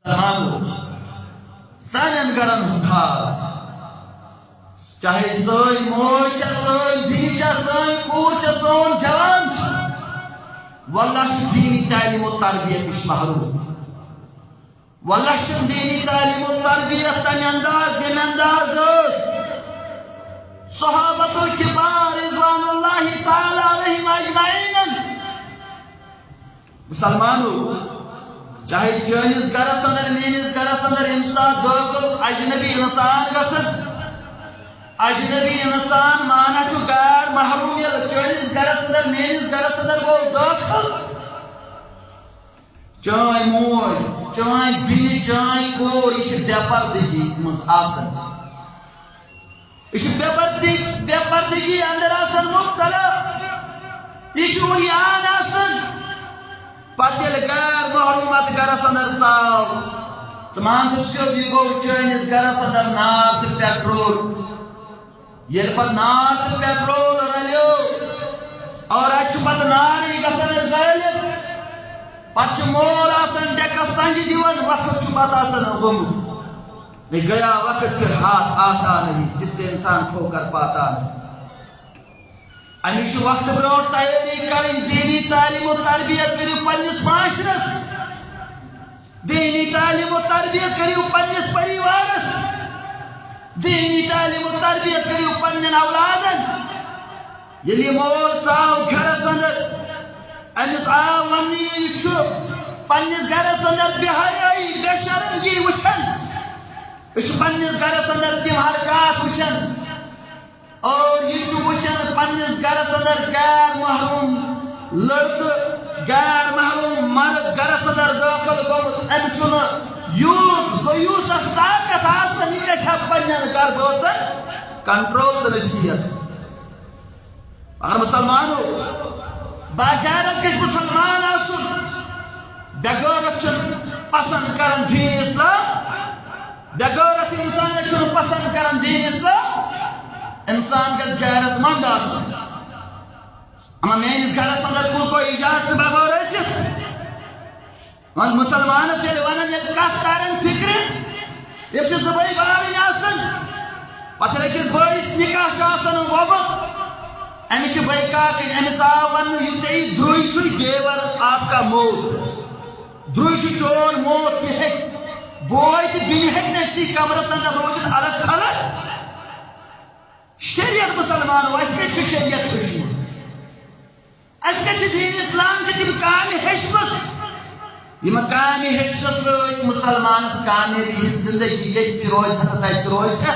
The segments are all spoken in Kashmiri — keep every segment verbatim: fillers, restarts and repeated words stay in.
تمام سانٮ۪ن گرن ہُنٛد حال، چاہے سٲنۍ موج چھےٚ، سٲنۍ بیٚنہِ چھےٚ، سٲنۍ کوٗر چھےٚ، سون جوان چھُ، واللہ چھُ دیٖنی تعلیٖم و تربیت نِش محروم۔ واللہ چھُنہٕ دیٖنی تعلیٖم و تربیت تَمہِ انداز، ییٚمہِ انداز ٲس صحابۃ الکبار رضوان اللہ تعالیٰ علیہم اجمعین۔ مسلمانو، چاہے چٲنِس گرس اندر، میٲنِس گرس اندر ییٚمہِ ساتہٕ دٲخل اجنبی انسان گژھن، اجنبی انسان مانا چھُ غیر محروم، ییٚلہِ چٲنِس گرس اندر، میٲنِس گرس اندر گوٚو دٲخل، چٲنۍ موج، چٲنۍ بیٚنہِ، چٲنۍ کوٗر، یہِ چھِ بے پردگی منٛز آسان۔ یہِ چھُ بے پردگی، بے پردگی اندر آسان مبتلا۔ یہِ چھُ عریان آسان۔ پتہٕ ییٚلہِ غیر محروم اتھ گرس اندر ژاو، ژٕ مان تہٕ سیوٚد، یہِ گوٚو چٲنِس گرس اندر نار تہٕ پیٹرول۔ ییٚلہِ پتہٕ نار تہٕ پیٹرول رلیو اور اتہِ چھُ پتہٕ نارٕے گژھان غٲلب، پتہٕ چھُ مول آسان ڈیکس سنجہِ دِوان، وقت چھُ پتہٕ آسان گوٚمُت۔ میں گیا وقت پھر ہاتھ آتا نہیں، جس سے انسان کھو کر پاتا نہیں۔ اَمِچ چھِ وقتہٕ برونٛٹھ تیٲری کرٕنۍ۔ دیٖنی تعلیٖم و تربیت کٔرِو پننِس معاشرس، دیٖنی تعلیٖم و تربیت کٔرِو پننِس پریوارس، دیٖنی تعلیٖم و تربیت کٔرِو پننٮ۪ن اولادن۔ ییٚلہِ یہِ مول ژاو گرس اندر، أمِس آو وننہٕ، یہِ چھُ پننِس گرس اندر بے حیٲیی، بے شرمگی وٕچھان۔ أسۍ چھِ پننِس گرس اندر تِم حرکات وٕچھان، اور یہِ چھُ وٕچھان پننِس گرس اندر غیر محروم لڑکہٕ، غیر محروم مرد گرس اندر دٲخل گوٚمُت۔ أمۍ چھُنہٕ یوٗت دیوٗسس طاقت آسان، یہِ گژھِ ہا پننٮ۪ن گرٕ بٲژن کنٹرول تہٕ نصیحت۔ مگر مسلمانو، باغیرت گژھِ مسلمان آسُن۔ بے غیرت چھُنہٕ پسند کران دین اسلام۔ بے غیرت انسان چھُنہٕ پسند کران دین اسلام۔ انسان گژھِ غیرت مند آسُن۔ اما میٲنِس گرس اندر کُس گوٚو اجازت بغٲر أژِتھ؟ وۄنۍ مسلمانس ییٚلہِ ونان، ییٚلہِ کتھ ترن فکرِ، ییٚلہِ چھِ زٕ بٲے بارٕنۍ آسان، پتہٕ ییٚلہِ أکِس بٲیِس نکاح چھُ آسان گوٚمُت، أمِس چھِ بٲے کاکٕنۍ، أمِس آو وننہٕ، یُس ژےٚ یہِ درٛوے چھُے، دیور آپ کا موت۔ درٛوے چھُ چور موت، یہِ ہیٚکہِ بوے تہٕ بیٚنہِ ہیٚکہِ نہٕ أکسٕے کمرس اندر روٗزِتھ الگ تھلگ۔ شریعت مسلمانو، اَسہِ کَتہِ چھُ شریعت ہیوٚچھمُت؟ اَسہِ کَتہِ چھِ دین اسلام کہِ تِم کامہِ ہیٚچھمٕژ؟ یِم کامہِ ہیٚچھنہٕ سۭتۍ مسلمانس کامیٲبی ہٕنٛز زندگی ییٚتہِ تہِ روزِ ہا تہٕ تَتہِ تہِ روزِ ہا۔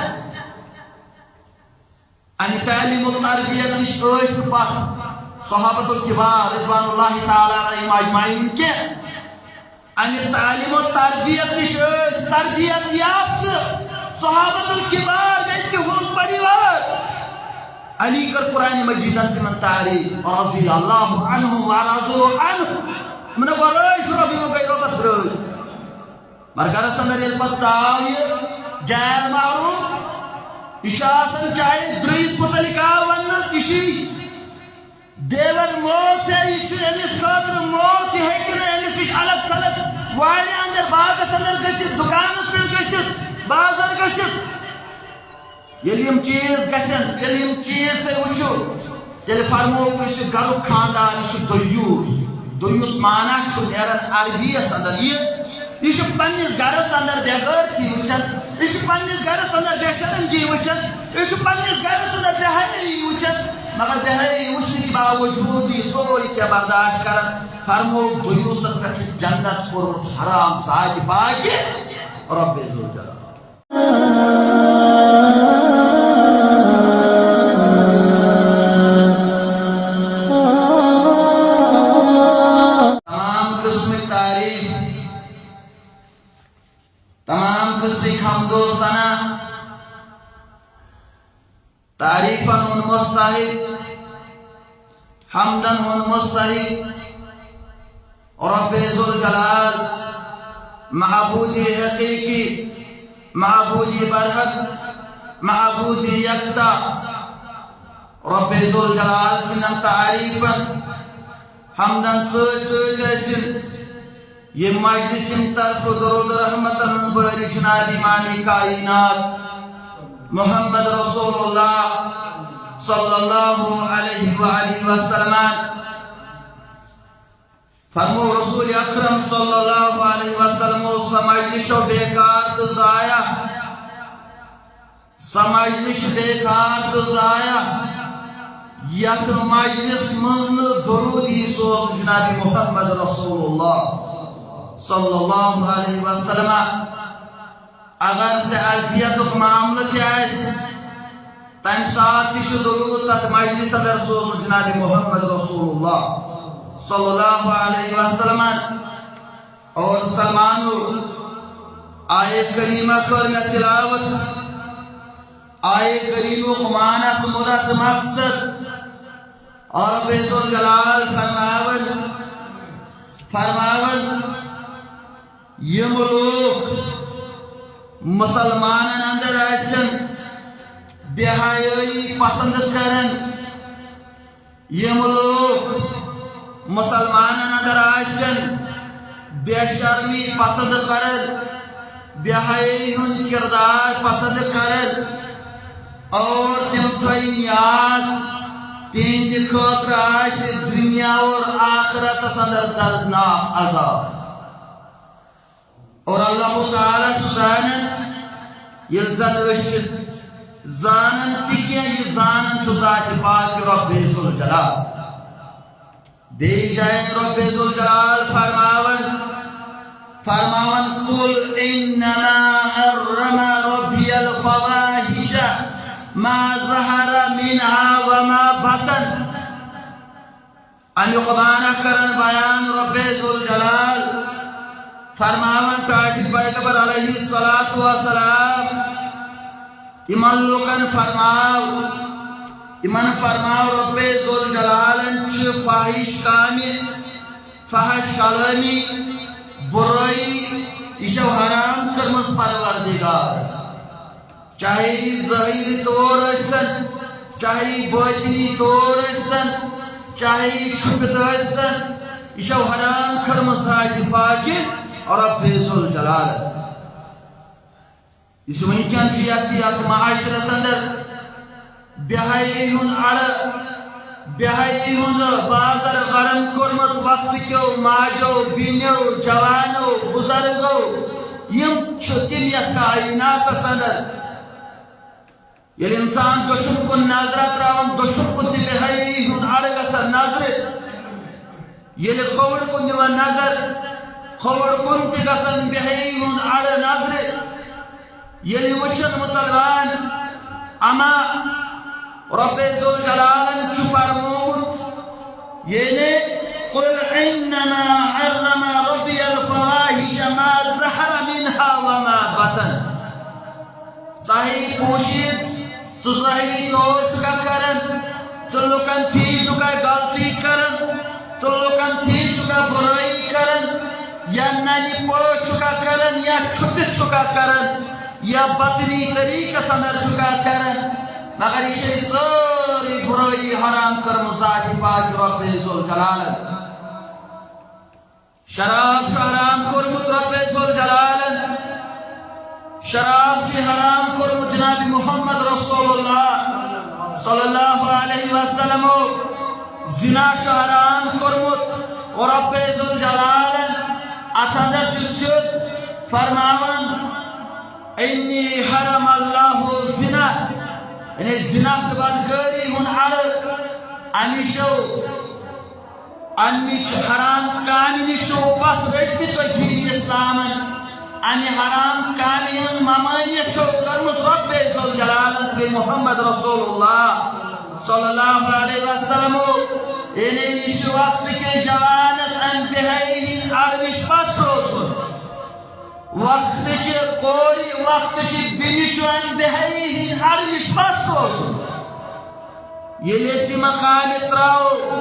اَمہِ تعلیٖم و تربیت نِش ٲسۍ نہٕ پَتھ صحابت الکبار رضوان اللہ تعالیٰ علیہم اجمعین کینٛہہ۔ اَمہِ تعلیٖم و تربیت نِش ٲسۍ تربیت یافتہٕ صحابت الکبار، ییٚتہِ تِہُنٛد پریوار۔ علی کٔر قرآن مجیدن تِمن تعریٖف، رضی اللہ عنہ و رضوا عنہ۔ یِمن ورٲے چھُ رۄب، یِمو گٔے رۄبس رٲضۍ۔ مگر گرس اندر ییٚلہِ پتہٕ ژاو یہِ غیر محروم، یہِ چھُ آسان، چاہے درٛویِس متعلق آو وننہٕ، یہِ چھُے دیور موت ہے، یہِ چھُ أمِس خٲطرٕ موت، یہِ ہیٚکہِ نہٕ أمِس نِش الگ تھلگ وارِ اندر، باغس اندر گٔژھِتھ، دُکانس پٮ۪ٹھ گٔژھِتھ، بازر گٔژھِتھ۔ ییٚلہِ یِم چیٖز گژھن، ییٚلہِ یِم چیٖز تُہۍ وٕچھِو، تیٚلہِ فرمووُکھ، یُس یہِ گرُک خاندار، یہِ چھُ دیوٗس۔ دیوٗس معنہ چھُ نیران عربی یس اندر یہِ، یہِ چھُ پننِس گرس اندر بے غیرتی وٕچھان، یہِ چھُ پننِس گرس اندر بے شرمگی وٕچھان، یہِ چھُ پننِس گرس اندر بے حیٲیی وٕچھان۔ مگر بے حیٲیی وٕچھنہٕ کہِ باوجوٗد یہِ سورُے کینٛہہ برداشت کران، فرمووُکھ، دیوٗسس پٮ۪ٹھ چھُ جنت کوٚرمُت حرام ذاتِ پاکہِ رۄبِ ذوالجلال۔ تمام قسمٕچ تعریٖف، تمام قسمٕچ حمد و ثنا، تعریٖفن ہُنٛد مستحق، حمدن ہُنٛد مستحق، رب ذوالجلال، معبودِ حقیقی، معبودِ برحق، معبودِ یکتا، رب ذوالجلال سٕنٛدٮ۪ن تعریٖفن، حمدن سۭتۍ سۭتۍ ٲسِن یہِ مجلس ییٚمہِ طرفہٕ درود رحمت جناب امام کائنات محمد رسول اللہ صلی اللہ علیہ وآلہ وسلم۔ فرمو رسول اکرم صلی اللہ علیہ وسلم، سۄ مجلس چھو بیکار تہٕ ضایع، سۄ مجلس چھِ بیکار تہٕ ضایع، یتھ مجلس منٛز نہٕ درودی سوز جناب محمد رسول اللہ صلی اللہ علیہ وسلم۔ اگر تہِ اذیتُک معاملہٕ تہِ آسہِ، تمہِ ساتہٕ تہِ چھُ درود تتھ مجلس اندر سوزُن جناب محمد رسول اللہ صلی اللہ علیہ وسلم۔ اور مسلمانو، آیت کریمہ کر مےٚ تلاوت، آیت کریمہ معنی تہٕ مراد مقصد، اور رب ذوالجلال فرماون، فرماون، یِم لوٗکھ مسلمانن اندر آسن بے حیٲیی پسند کران، یِم لوٗکھ مسلمانن اندر آسن بے شرمی پسند کران، بے حیٲیی ہُنٛد کردار پسند کران، اور تِم تھٲیِن یاد، تِہنٛدِ خٲطرٕ آسہِ دُنیا اور آخرتس اندر دردناک عذاب۔ اور اللہ تعالیٰ چھُ زانان، ییٚلہِ زن أسۍ چھِ زانان تہِ کینٛہہ، یہِ زانان چھُ ذاتِ پاک رب ذوالجلال۔ بیٚیہِ جایہِ رب ذوالجلال فرماوان، فرماوان، "قل انما حرم ربی الفواحش ما ظهر منها وما بطن۔" امیُک معنی کران بیان رب ذوالجلال فرماوان ٹاٹھۍ پیغمبر علیہ الصلوۃ والسلام، یِمن لوٗکن فرماو، یِمن فرماو رب ذوالجلالن چھِ فاحش کامہِ، فحش کلٲمی، بُرٲیی، یہِ چھو حرام کٔرمٕژ پروردگار۔ چاہے یہِ ظٲہری طور ٲسۍتن، چاہے یہِ باطنی طور ٲسۍتن، چاہے یہِ چھُپِتھ ٲسۍتن، یہِ چھو حرام کٔرمٕژ ذاتِ پاکہِ رب ذوالجلال۔ یُس وٕنکٮ۪ن چھُ یتھ، یتھ معاشرس اندر بے حیٲیی ہُنٛد اڑٕ، بے حیٲیی ہُنٛد بازر گرم کوٚرمُت وقتہٕ کیو ماجو، بیٚنیو، جوانو، بُزرگو۔ یِم چھِ تِم یتھ کائناتس اندر۔ ییٚلہِ انسان دٔچھُن کُن نظرا تراوان، دٔچھُن کُن تہِ بے حیٲیی ہُنٛد اڑٕ گژھان نظرِ۔ ییٚلہِ کھووُر کُن دِوان نظر، کھووُر کُن تہِ گژھان بے حیٲیی ہُنٛد اڑٕ نظرِ۔ ییٚلہِ وٕچھن مسلمان، اما رب ذوالجلالن چھُ فرمومُت، یعنی، "قل انما حرم ربی الفواحش ما ظهر منها وما بطن۔" ظاہری پوشید، ژٕ ظٲہری طور چھُکھا کران، ژٕ لُکن تھی چھُکھا غلطی کران، ژٕ لُکن تھی چھُکھا بُرٲیی کران، یا ننہِ پٲٹھۍ چھُکھا کران، یا چھُپِتھ چھُکھا کران، یا بطنی طریقس اندر چھُکھا کران، مگر یہِ چھے سٲرٕے بُرٲیی حرام کٔرمٕژ ذاتِ پاک رب ذوالجلالن۔ شراب چھُ حرام کوٚرمُت رۄبِ ذوالجلالن۔ شراب چھُ حرام کوٚرمُت جناب محمد رسول اللہ صلی اللہ علیہ وسلمو۔ زنا چھُ حرام کوٚرمُت رۄبِ ذوالجلالن۔ اتھ اندر چھُ سیوٚد فرماوان، "انی حرم اللہ الزنا"، یعنی زنا تہٕ بدکٲری ہُنٛد اڑٕ، امہِ چھُ امِچ حرام کامہِ نِش چھُو پتھ رٔٹمٕتۍ تۄہہِ دین اسلامن۔ امہِ حرام کامہِ ہٕنٛز ممٲنیت چھو کٔرمٕژ رۄبِ ذوالجلالن تہٕ بیٚیہِ محمد رسول اللہ صلی اللہ علیہ وسلمو۔ یعنی یہِ چھُ وقتہٕ کِس جوانس امہِ بے حیٲیی ہٕنٛدِ اڑٕ نِش پتھ روزُن۔ وقتہٕ چہِ کورِ، وقتہٕ چہِ بیٚنہِ چھُ امہِ بے حیٲیی ہٕنٛدِ اڑٕ نِش پتھ روزُن۔ ییٚلہِ أسۍ یہِ مقامہِ ترٛاوو،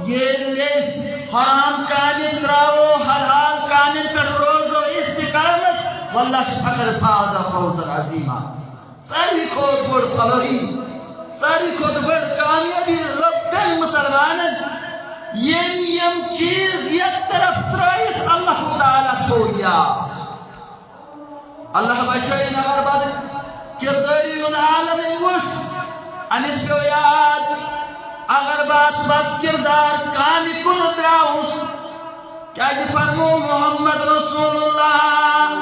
ییٚلہِ أسۍ حرام کامہِ ترٛاوو، حلال کامٮ۪ن پٮ۪ٹھ روزو استقامت، واللہ چھُ فقط فاز فوزا عظیما۔ ساروی کھۄتہٕ بٔڑ فلٲحی، ساروی کھۄتہٕ بٔڑ کامیٲبی لٔب تٔمۍ مسلمانن، ییٚمۍ یِم چیٖز یک طرف ترٛٲیِتھ اللہ تعالیٰ تھوٚو یاد۔ اللہ بچٲیِن اگر بد کردٲری ہُنٛد عالم أمۍ وُچھ، أمِس پیوٚو یاد، اگر بہٕ اَتھ بد کردار کامہِ کُن درٛاوُس، کیٛازِ فرموو محمد رسول اللہ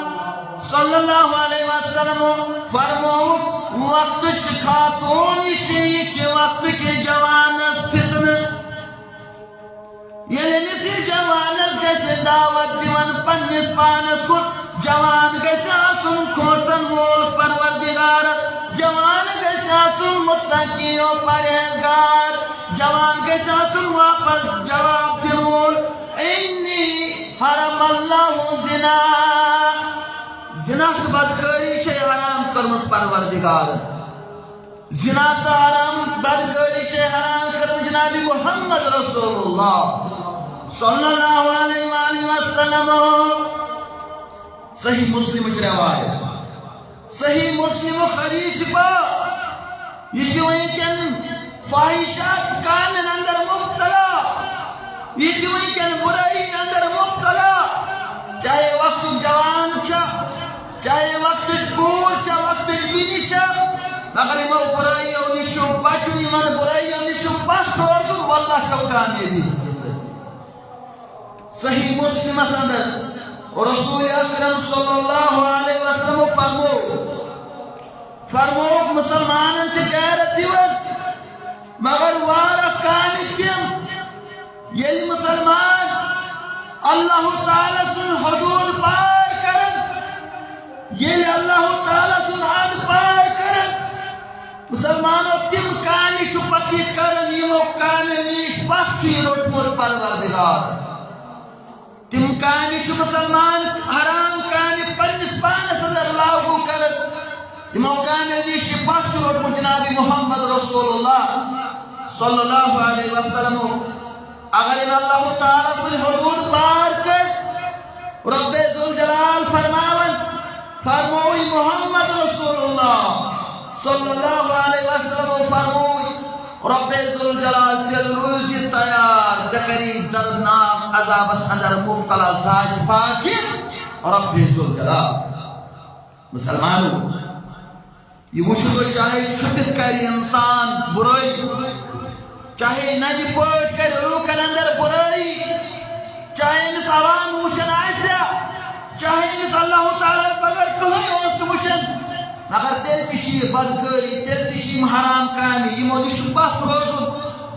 صلی اللہ علیہ وسلم، فرموو، وقتٕچ خاتوٗن یہِ چھِ، یہِ چھِ وقتہٕ کِس جوانس فتنہٕ۔ ییٚلہِ أمِس یہِ جوانس گژھِ دعوت دِوان پننِس پانس کُن، جوان گژھِ آسُن کھوژن وول پروردگارس، جوان گژھِ آسُن متقی و پرہیزگار، جوان گژھِ آسُن واپس جواب دِنہٕ وول۔ انی حرم اللہ زنا، زنا تہٕ بدکٲری چھے حرام کٔرمٕژ پروردگارن۔ زنا تہٕ حرام، بدکٲری چھے حرام کٔرمٕژ جناب محمد رسول اللہ صلی اللہ علیہ وآلہ وسلم۔ صحیح مسلمٕچ روایت، صحیح مسلمُک حدیث پاک۔ یہِ چھِ وٕنکٮ۪ن فاحشات کامٮ۪ن اندر مبتلا، یہِ چھِ وٕنکٮ۪ن برٲیی اندر مبتلا، چاہے وقتُک جوان چھا، چاہے وقتٕچ کوٗر چھا، وقتٕچ بیٚنہِ چھا، مگر یِمو برٲییو نِش چھُ بچُن، یِمن برٲییو نِش چھُ پتھ روزُن، واللہ چھو کامیٲبی ہٕنٛز زندگی۔ صحیح مسلمس اندر رسول اکرم صلی اللہ علیہ وسلم فرمو، فرمووُکھ، مسلمانن چھِ غیرت یِوان، مگر واریاہ کامہِ تِم، ییٚلہِ مسلمان اللہ تعالیٰ سُنٛد حدوٗد پار کرن، ییٚلہِ اللہ تعالیٰ سُنٛد حد پار کرن، مسلمانو تِم کامہِ چھُ پتہٕ یہِ کران، یِمو کامیو نِش پتھ چھُ یہِ روٚٹمُت پروردگار۔ تِم کامہِ چھُ مسلمان حرام کامہِ پننِس پانس اندر لاگو کران۔ یِمو کامیو نِش یہِ پتھ چھُ روٚٹمُت جناب محمد رسول اللہ صلی اللہ علیہ وسلم۔ اگر أمۍ اللہ تعالیٰ سٕنٛدۍ حدوٗد پار کٔرۍ، رب ذوالجلال فرماوان، فرمووُے محمد رسول اللہ صلی اللہ علیہ وسلم، فرمووُے رب ذوالجلال، تیٚلہِ روٗزِ تیار، ژےٚ کری دردناک عذابس اندر مبتلا ذات پاک رب ذوالجلال۔ مسلمانو، یہِ وٕچھِو تُہۍ، چاہے چھُپِتھ کرِ انسان بُرٲیی، چاہے ننہِ پٲٹھۍ کرِ لوٗکن اندر بُرٲیی، چاہے أمِس عوام وٕچھان آسہِ، چاہے أمِس اللہ تعالیٰ بغٲر کٕہٕنۍ اوس نہٕ وٕچھان، مگر تیٚلہِ تہِ چھِ یہِ بدکٲری، تیٚلہِ تہِ چھِ یِم حرام کامہِ، یِمو نِش چھُ پتھ روزُن،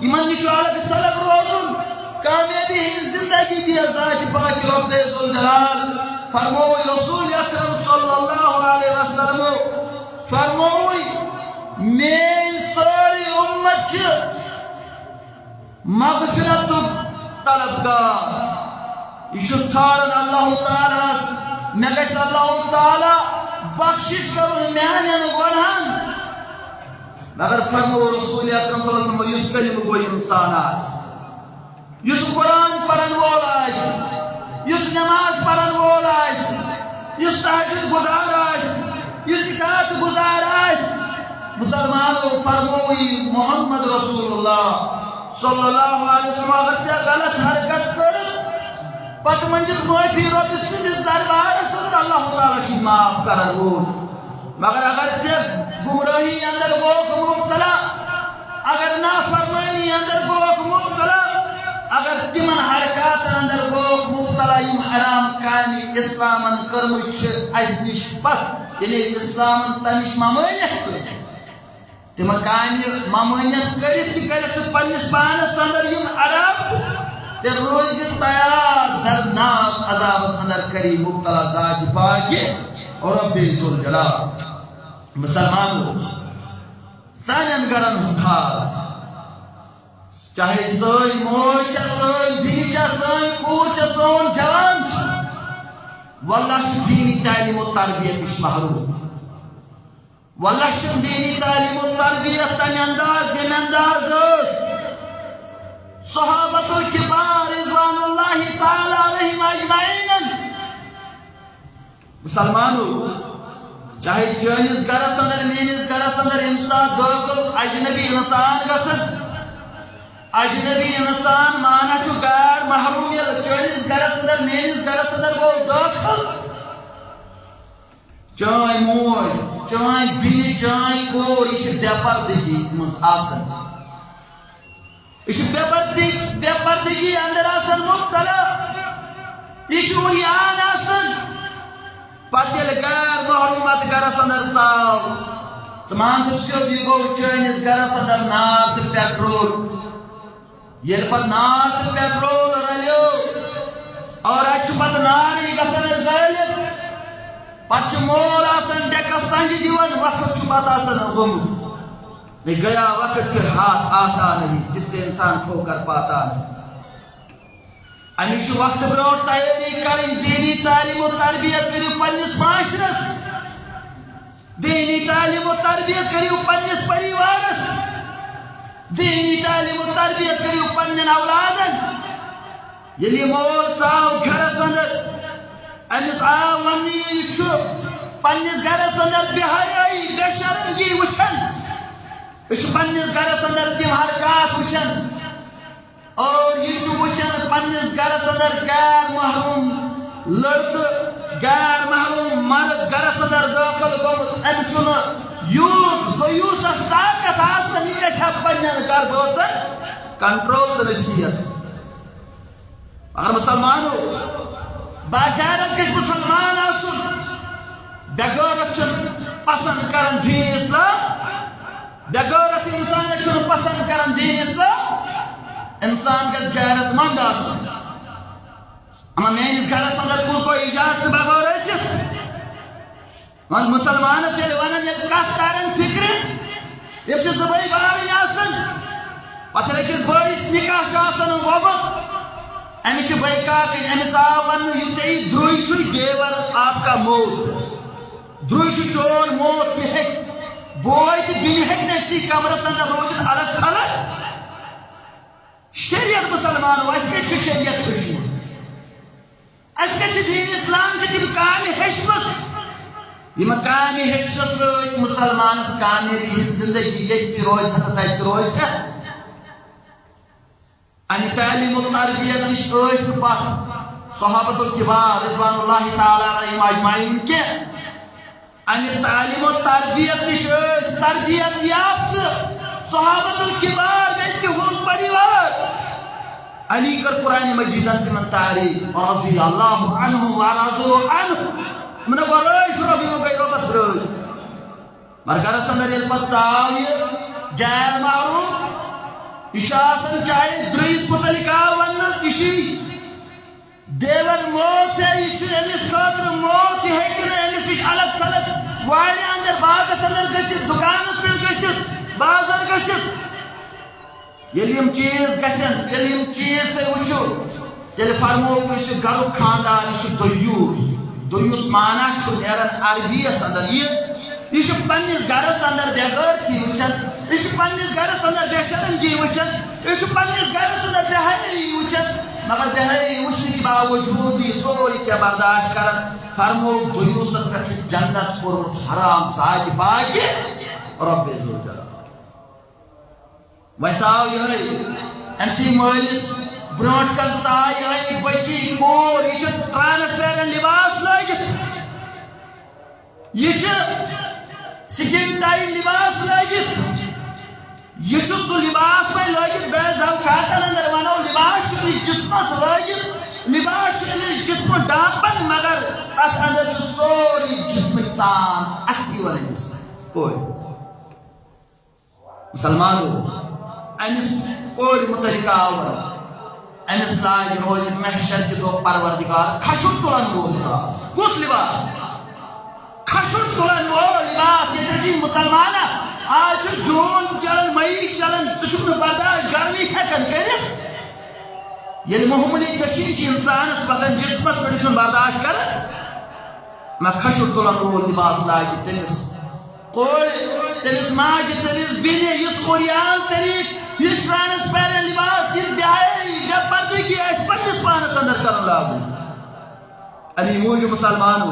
یِمن نِش چھُ الگ تھلگ روزُن۔ کامیٲبی ہٕنٛز زندگی دِیَس ذاتِ پاک رب ذوالجلال۔ فرمووُے رسول اکرم صلی اللہ علیہ وسلم، فرمووُے، میٲنۍ سٲرٕے اُمت چھِ مغفرتُک طلبگار۔ یہِ چھُ ژھانڈان اللہ تعالیٰ ہس، مےٚ گژھِ اللہ تعالیٰ بخشش کرُن میانٮ۪ن گۄنہن۔ مگر فرموو رسول اکرم صلی اللہ علیہ وسلم، یُس کلمہٕ گوٚو انسان آسہِ، یُس قرآن پرن وول آسہِ، یُس نماز پرن وول آسہِ، یُس تہجد گزار آسہِ، یُس اطاعت گزار آسہِ، مسلمانو، فرمووُے محمد رسول اللہ صلی اللہ علیہ وسلم، اگر ژےٚ غلط حرکت کٔر، پتہٕ منٛگِتھ معٲفی رۄبہٕ سٕنٛدِس دربارس اندر، اللہ تعالیٰ چھُ معاف کرن وول۔ مگر اگر ژےٚ گمراہی اندر گوکھ مبتلا، اگر نافرمٲنی اندر گوکھ مبتلا، اگر تِمن حرکاتن اندر گوکھ مبتلا، یِم حرام کامہِ اسلامن کٔرمٕژ چھِ اسہِ نِش پتھ، ییٚلہِ اسلامن تمِچ ممٲنیت کٔر، تِم کامہِ ممٲنیت کٔرِتھ تہِ کٔرِتھ ژٕ پننِس پانس اندر یِم عرب، تیٚلہِ روزِ تیار، دردناک عذابس اندر کری مبتلا ذات پاک رب ذوالجلال۔ مسلمانو، سانٮ۪ن گرن ہُنٛد حال، چاہے سٲنۍ موج چھےٚ، سٲنۍ بیٚنہِ چھےٚ، سٲنۍ کوٗر چھےٚ، سون جوان چھُ، واللہ چھُ دینی تعلیٖم و تربیت نِش محروم۔ واللہ چھُ دینی تعلیٖم و تربیت تَمہِ انداز، ییٚمہِ انداز ٲس صحابت الکبار رضوان اللہ تعالیٰ علیہم اجمعین۔ مسلمانو، چاہے چٲنِس گرس اندر، میٲنِس گرس اندر ییٚمہِ ساتہٕ دٲخل اجنبی انسان گژھن، اجنبی انسان مانا چھُ غیر محروم، ییٚلہِ چٲنِس گرس اندر، میٲنِس گرس اندر گوٚو دٲخل، چٲنۍ موج، چٲنۍ بیٚنہِ، چٲنۍ کوٗر، یہِ چھِ بے پردگی منٛز آسان۔ یہِ چھِ بے پردگی، بے پردگی اندر آسان مبتلا۔ یہِ چھِ عریان آسان۔ پتہٕ ییٚلہِ غیر محرم اتھ گرس اندر ژاو، ژٕ مان تہٕ سیوٚد، یہِ گوٚو چٲنِس گرس اندر نار تہٕ پیٹرول۔ ییٚلہِ پتہٕ نار تہٕ پیٹرول رلیو اور اتہِ چھُ پتہٕ نارٕے گژھان غٲلب، پتہٕ چھُ مول آسان ڈیکس سنجہِ دِوان، وقت چھُ پتہٕ آسان گوٚمُت۔ یہ گیا وقت پھر ہاتھ آتا نہیں، جس سے انسان کھو کر پاتا نہیں۔ اَمِچ چھُ وقتہٕ برونٛٹھ تیٲری کرٕنۍ۔ دینی تعلیٖم و تربیت کٔرِو پننِس معاشرس، دینی تعلیٖم و تربیت کٔرِو پننِس پریوارس، دینی تعلیٖم و تربیت کٔرِو پننٮ۪ن اولادن۔ ییٚلہِ یہِ مول ژاو گرس اندر، أمِس آو وننہٕ، یہِ چھُ پننِس گرس اندر بے حیٲیی، بے شرمگی وٕچھان۔ أسۍ چھِ پننِس گرس اندر تِم حرکات وٕچھان۔ اور یہِ چھُ وٕچھان پننِس گرس اندر غیر محرم لڑکہٕ، غیر محرم مرد گرس اندر دٲخل گوٚمُت۔ أمِس چھُنہٕ یوٗت دیوٗسس طاقت آسان، یہِ گژھِ ہا پننٮ۪ن گرٕ بٲژن کنٹرول تہٕ نصیحت۔ مگر مسلمانو، باغیرت گژھِ مسلمان آسُن۔ بے غیرت چھُنہٕ پسند کران دین اسلام۔ بے غیرت انسان چھُنہٕ پسند کران دین اسلام۔ انسان گژھِ غیرت مند آسُن۔ اما میٲنِس گرس اندر کُس گوٚو اجازت بغٲر أژِتھ؟ وۄنۍ مسلمانس ییٚلہِ ونان، ییٚلہِ کتھ ترن فکرِ، ییٚلہِ چھِ زٕ بٲے بارٕنۍ آسان، پتہٕ ییٚلہِ أکِس بٲیِس نکاح چھُ آسان گوٚمُت، أمِس چھِ بٲے کاکٕنۍ، أمِس آو وننہٕ، یُس ژےٚ یہِ درٛوے چھُے، دیور آپ کا موت۔ درٛوے چھُ چور موت، یہِ ہیٚکہِ بوے تہٕ بیٚنہِ ہیٚکہِ نہٕ أکسٕے کمرس اندر روٗزِتھ الگ تھلگ۔ شریعت مسلمانو، اَسہِ کَتہِ چھُ شریعت ہیوٚچھمُت؟ اَسہِ کَتہِ چھِ دین اسلام کہِ تِم کامہِ ہیٚچھمٕژ؟ یِم کامہِ ہیٚچھنہٕ سۭتۍ مسلمانس کامیٲبی ہٕنٛز زندگی ییٚتہِ تہِ روزِ ہا تہٕ تَتہِ تہِ روزِ ہا۔ اَمہِ تعلیٖم و تربیت نِش ٲسۍ نہٕ پَتھ صحابت الکبار رضوان اللہ تعالیٰ علیہم اجمعین کینٛہہ۔ اَمہِ تعلیٖم و تربیت نِش ٲسۍ تربیت یافتہٕ صحابت الکبار، ییٚتہِ تِہُنٛد پریوار۔ علی کٔر قرآن مجیدن تِمن تعریٖف، رضی اللہ عنہ و رضوا عنہ۔ یِمن ورٲے چھُ رۄب، یِمو گٔے رۄبس رٲضۍ۔ مگر گرس اندر ییٚلہِ پتہٕ ژاو یہِ غیر معروف، یہِ چھُ آسان چاہے درٛیِس متعلق آو وننہٕ، یہِ چھُے دیور موت ہے، یہِ چھُ أمِس خٲطرٕ موت، یہِ ہیٚکہِ نہٕ أمِس نِش الگ تھلگ وارِ اندر، باغس اندر گٔژھِتھ، دُکانس پٮ۪ٹھ گٔژھِتھ، بازر گٔژھِتھ۔ ییٚلہِ یِم چیٖز گژھن، ییٚلہِ یِم چیٖز تُہۍ وٕچھِو، تیٚلہِ فرمووُکھ، یُس یہِ گرُک خاندار، یہِ چھُ دیوٗس۔ دیوٗس معنہ چھُ نیران عربی یَس اندر یہِ، یہِ چھُ پننِس گرس اندر بے غٲرتی وٕچھان، یہِ چھُ پننِس گرس اندر بے شرمگی وٕچھان، یہِ چھُ پننِس گرس اندر بے حیٲیی وٕچھان، مگر بے حیٲیی وٕچھنہٕ کہِ باوجوٗد یہِ سورُے کینٛہہ برداشت کران۔ فرمووُکھ، دیوٗسس پٮ۪ٹھ چھُ جنت کوٚرمُت حرام ذاتِ پاکہِ رۄبِ ذوالجلال۔ وۄنۍ ژاو یِہوٚے أمۍ سٕے مٲلِس برونٛٹھ کَنہِ، ژاے یِہوٚے بٔچی کوٗر، یہِ چھِ ٹرانسپیرنٹ لباس لٲگِتھ، یہِ چھِ سکن ٹایٹ لباس لٲگِتھ، یہِ چھُ سُہ لباس وۄنۍ لٲگِتھ، بعض اوقاتن اندر ونو، لباس چھُ أمِس جسمس لٲگِتھ، لباس چھُ أمِس جسمہٕ ڈھانپان، مگر تتھ اندر چھُ سورُے جسمٕکۍ تان اتھِ یِوان أمِس کورِ۔ مسلمانو، أمِس کورِ متعلق آو وننہٕ، أمِس لاگہِ روزِ محشر کہِ دۄہ پروردگار کھشُر تُلن وول لباس۔ کُس لباس؟ کھشُر تُلن وول لباس۔ ییٚتہِ چھِ مسلمانہ، آز چھُ جوٗن چلان، مئی چلان، ژٕ چھُکھ نہٕ برداشت گرمی ہٮ۪کان کٔرِتھ۔ ییٚلہِ معموٗلی دٔچھِنۍ چھِ انسانس وۄتھان جسمس پٮ۪ٹھ، یہِ چھُنہٕ برداشت کران۔ مہ کھشُر تُلن وول لباس لاگہِ تٔمِس کورِ، تٔمِس ماجہِ، تٔمِس بیٚنہِ، یُس عریان طریٖق، یُس ٹرانسپیرنٹ لباس، یُس بے حیٲیی، بے پردگی آسہِ پننِس پانس اندر کرُن لاگُن۔ امی موٗجوٗب مسلمانو،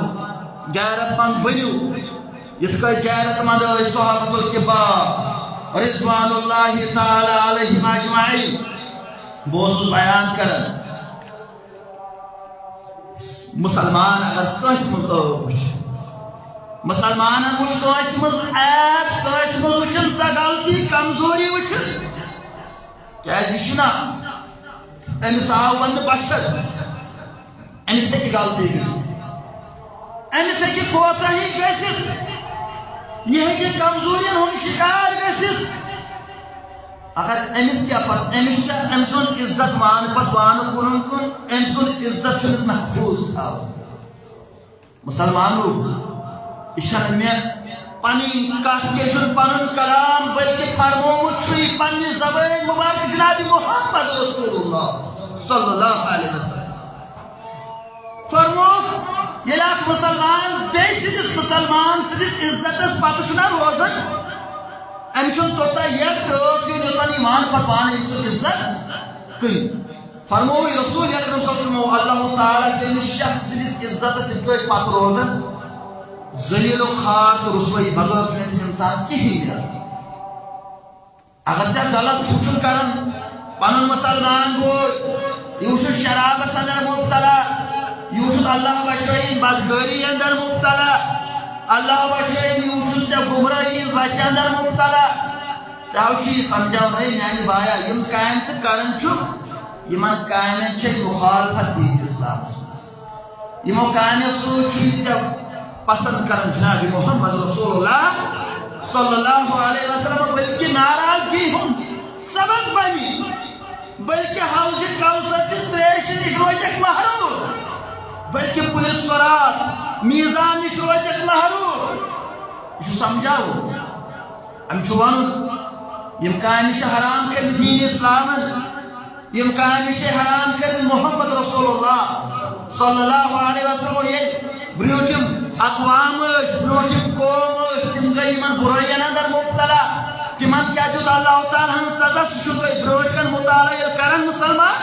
غیرت مند بٔنِو، یِتھ کٔنۍ غیرت مند ٲسۍ صحابت الکبار رضوان اللہ تعالیٰ علیہم اجمعین۔ بہٕ اوسُس بیان کران، مسلمان اگر کٲنٛسہِ منٛز ٲو وٕچھِ، مسلمانن وٕچھ کٲنٛسہِ منٛز عیب، کٲنٛسہِ منٛز وٕچھن سۄ غلطی، کمزوری وٕچھن۔ کیازِ یہِ چھُنہ، أمِس آو وننہٕ بشر، أمِس ہیٚکہِ غلطی گٔژھِتھ، أمِس ہیٚکہِ کوتاہی گٔژھِتھ، یہِ ہیٚکہِ کمزورین ہُنٛد شکار گٔژھِتھ۔ اگر أمِس کیٛاہ پتہ، أمِس چھا أمۍ سُنٛد عزت وانہٕ پتہٕ وانہٕ کُنُن کُن، أمۍ سُنٛد عزت چھُ أمِس محفوظ تھاوُن۔ مسلمانو، یہِ چھنہٕ مےٚ پنٕنۍ کتھ کینٛہہ، یہِ چھُنہٕ پنُن کلام، بلکہِ فرمومُت چھُ یہِ پننہِ زبٲنۍ مبارک جناب محمد رسول اللہ صلی اللہ علیہ وسلم۔ فرموو، ییٚلہِ اکھ مسلمان بیٚیہِ سٕنٛدِس مسلمان سٕنٛدِس عزتس پتہٕ چھُنہ روزان، أمِس چھُنہٕ توٚتام یتھ تٲس یِوان، یوٚتام یہِ وانہٕ پتہٕ وانہٕ أمۍ سُنٛد عزت کٕنہِ۔ فرمووُے رسول اکرم صلی اللہ علیہ وسلم، اللہ تعالیٰ چھُ أمِس شخص سٕنٛدِس عزتس یِتھ پٲٹھۍ پتہٕ روزان، ذلیل و خوار تہٕ رسوٲیی بغٲر چھُنہٕ أمِس انسانس کِہیٖنۍ نیران۔ اگر ژےٚ غلط وٕچھُن کران، پنُن مسلمان بوے، یہِ وٕچھُن شرابس اندر مبتلا، یہِ وٕچھُن اللہ بچٲیِن بدکٲری اندر مبتلا، اللہ بچٲیِن، یہِ وٕچھُن ژےٚ گمراہی ہٕنٛز وتہِ اندر مبتلا، ژےٚ چھُ یہِ سمجھاوُن، ہے میانہِ بایا، یِم کامہِ ژٕ کران چھُکھ، یِمن کامٮ۪ن چھے مخالفت دین اسلامس منٛز۔ یِمو کامیو سۭتۍ چھُ یہِ ژےٚ پسند کران جناب محمد رسول اللہ صلی اللہ علیہ وسلم، بلکہ ناراضگی ہُنٛد سبب بنی، بلکہ حوض کوثر چہِ تریشہِ نِش روزکھ محروم، بلکہ پُلہِ صراط میزان نِش روزکھ محروم۔ یہِ چھُ سمجھاوُن، أمۍ چھُ وَنُن، یِم کامہِ چھِ حرام کٔرمٕتۍ دین اسلامن۔ یِم کامہِ چھِ حرام کٔرمٕتۍ محمد رسول اللہ صلی اللہ علیہ وسلم۔ ییٚلہِ برٛونٛٹھِم اقوام ٲسۍ، برٛونٛٹھِم قوم ٲسۍ، تِم گٔے یِمن بُرٲیَن اندر مبتلا۔ تِمن کیٛاہ دیُت اللہ تعالیٰ ہن سزا، سُہ چھُ تۄہہِ برٛونٛٹھ کَنہِ مطالعہ ییٚلہِ کران مُسلمان۔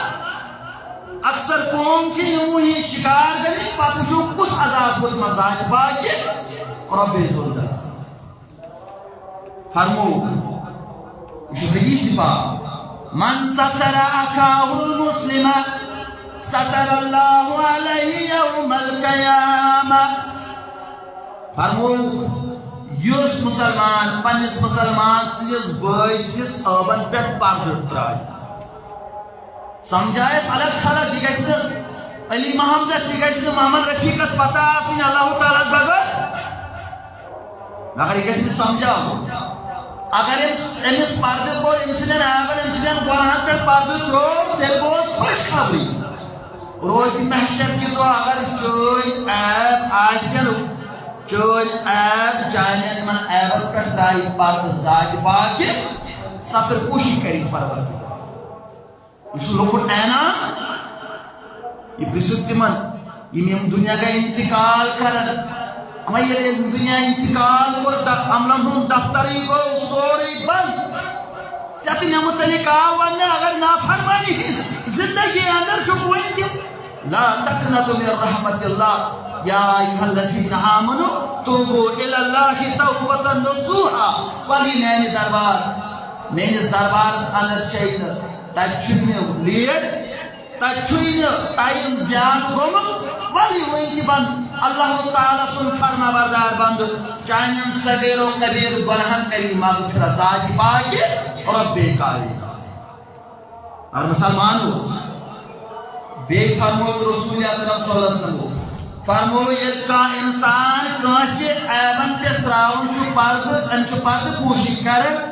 اکثر قوم چھِ یِمو ہِنٛدۍ شکار گٔمٕتۍ، پتہٕ وٕچھو کُس عذاب ووت یِمن ذاتِ پاکہِ رۄبِ ذوالجلال۔ فرمو، یہِ چھُ حدیث پاک، "من ستر اخاه المسلم ستر الله عليه يوم القيامة۔" فرمو، یُس مسلمان پننِس مسلمان سٕنٛدِس بٲے سٕنٛدِس عٲبن پٮ۪ٹھ پردٕ ترٛایہِ، سمجھایس الگ تھلگ، یہِ گژھِ نہٕ علی محمدس، یہِ گژھِ نہٕ محمد رفیقس پتہ آسٕنۍ اللہ تعالیٰ ہس بغٲر، مگر یہِ گژھِ نہٕ سمجھاوُن۔ اگر أمِس، أمِس پردٕ کوٚر، أمۍ سٕنٛدٮ۪ن عیبن، أمۍ سٕنٛدٮ۪ن گۄناہن پٮ۪ٹھ پردٕ ترٛوو، تیٚلہِ گوٚوس خۄشخبری۔ روزِ محشر کہِ دۄہ اگر چٲنۍ عیب آسن، چٲنۍ عیب، چانٮ۪ن یِمن عیبن پٮ۪ٹھ ترٛایہِ پردٕ ذاتِ پاکہِ، ستر پوشی کرِ پروردگار۔ یہِ چھُ لۄکُٹ اعلان۔ یہِ پرٛژھِو تِمن، یِم ییٚمہِ دُنیا گٔے انتقال کرن۔ اما ییٚلہِ ییٚمہِ دُنیا انتقال کوٚر، دف-، عملن ہُنٛد دفترٕے گوٚو سورُے بنٛد۔ ژےٚ تہٕ مےٚ مُتعلق آو وننہٕ، اگر نافرمٲنی ہٕنٛز زندگی اندر چھُکھ وُنہِ تہِ، لا تقنطوا من رحمة الله، يا أيها الذين آمنوا توبوا إلى الله توبة نصوحا۔ ولی میانہِ دربار، میٲنِس دربارس اندر چھے نہٕ، تتہِ چھُنہٕ لیٹ، تتہِ چھُے نہٕ ٹایم زیادٕ گوٚمُت۔ ولی وۄنۍ تہِ بن اللہ تعالیٰ سُنٛد فرما بردار بندٕ، چانٮ۪ن صغیر و کبیر گۄناہن کری مغفرت ذاتِ پاکہِ رب کائنات۔ اور مسلمانو، بیٚیہِ فرموو رسول اکرم صلی اللہ علیہ وسلم، فرموو، ییٚلہِ کانٛہہ انسان کٲنٛسہِ عیبن پٮ۪ٹھ ترٛاوان چھُ پردٕ، أمۍ چھُ پردٕ پوشی کران،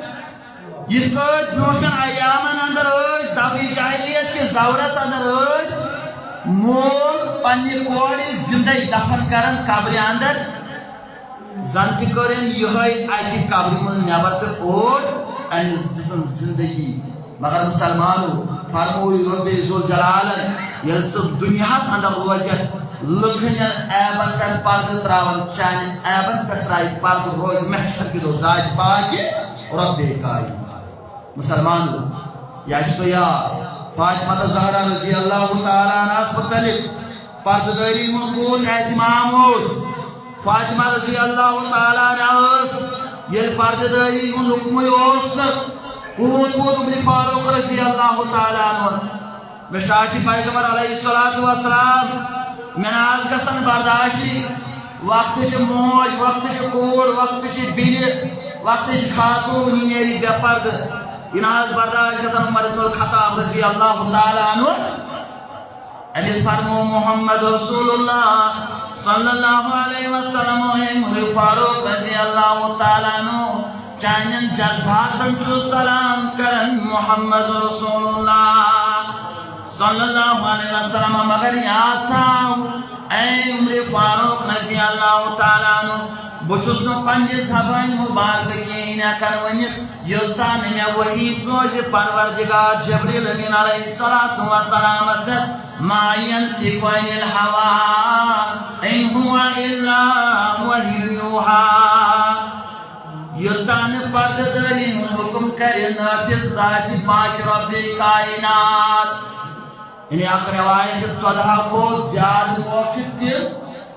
یِتھ پٲٹھۍ برٛونٛٹھ کٮ۪ن ایامن اندر ٲسۍ، دورِ جاہلیت کِس دورس اندر ٲسۍ مول پننہِ کورِ زندے دفن کران قبرِ اندر۔ زن تہِ کٔر أمۍ یِہوٚے اَتہِ قبرِ منٛز نٮ۪بر تہٕ اوٹ أمِس دِژٕن زندگی۔ مگر مسلمانو، فرمووُے رۄبِ ذوالجلالن، ییٚلہِ ژٕ دُنیاہس اندر روزکھ، لُکہٕ ہٕنٛدٮ۪ن عیبن پٮ۪ٹھ پردٕ ترٛاوان، چانٮ۪ن عیبن پٮ۪ٹھ ترٛایہِ پردٕ، روزِ محشر کہِ دۄہ ذاتِ پاکہِ رۄبِ کائنات۔ مسلمانو، یہِ آسہِ تۄہہِ یاد، فاطمہ زہرا رضی اللہ تعالیٰ عنہَس متعلق پردٕ دٲری ہُنٛد کون اہتمام اوس؟ فاطمہ رضی اللہ تعالیٰ عنہا ٲس، ییٚلہِ پردٕ دٲری ہُنٛد حُکمٕے اوس نہٕ، کوٗت ووت عمرِ فاروق رضی اللہ تعالیٰ عنہ؟ مےٚ چھُ ٹاٹھۍ پیغمبر علیہ الصلوۃ والسلام، مےٚ نہ حظ گژھن برداشٕے۔ وقتٕچ موج، وقتٕچ کوٗر، وقتٕچ بیٚنہِ، وقتٕچ خاتوٗن، یہِ نیرِ بے پردٕ، یہِ نہ حظ برداش گژھان۔ عمر ابن الخطاب رضی اللہ تعالیٰ عنہ، أمِس فرموو محمد رسول اللہ صلی اللہ علیہ وسلم، اے عمر فاروق رضی اللہ تعالیٰ عنہ، چانٮ۪ن جذباتن چھُ سلام کران محمد رسول اللہ صلی اللہ علیہ وسلم، مگر یاد تھاو، اے عمر فاروق رضی اللہ تعالیٰ عنہ، بہٕ چھُس نہٕ پننہِ زبٲنۍ مبارکہٕ کِہیٖنۍ ہٮ۪کان ؤنِتھ، یوٚتام نہٕ مےٚ وحی سوزِ پروردگار جبریل امین علیہ الصلوۃ والسلامس سۭتۍ، ما ينطق عن الهوى إن هو إلا وحي يوحى۔ یوٚتام نہٕ پردٕ دٲری ہُنٛد حُکم کرِ نافذ ذاتِ پاک رۄبِ کائنات۔ یعنی اکھ روایت چھِ ژۄدہو کھۄتہٕ زیادٕ موقع تہِ،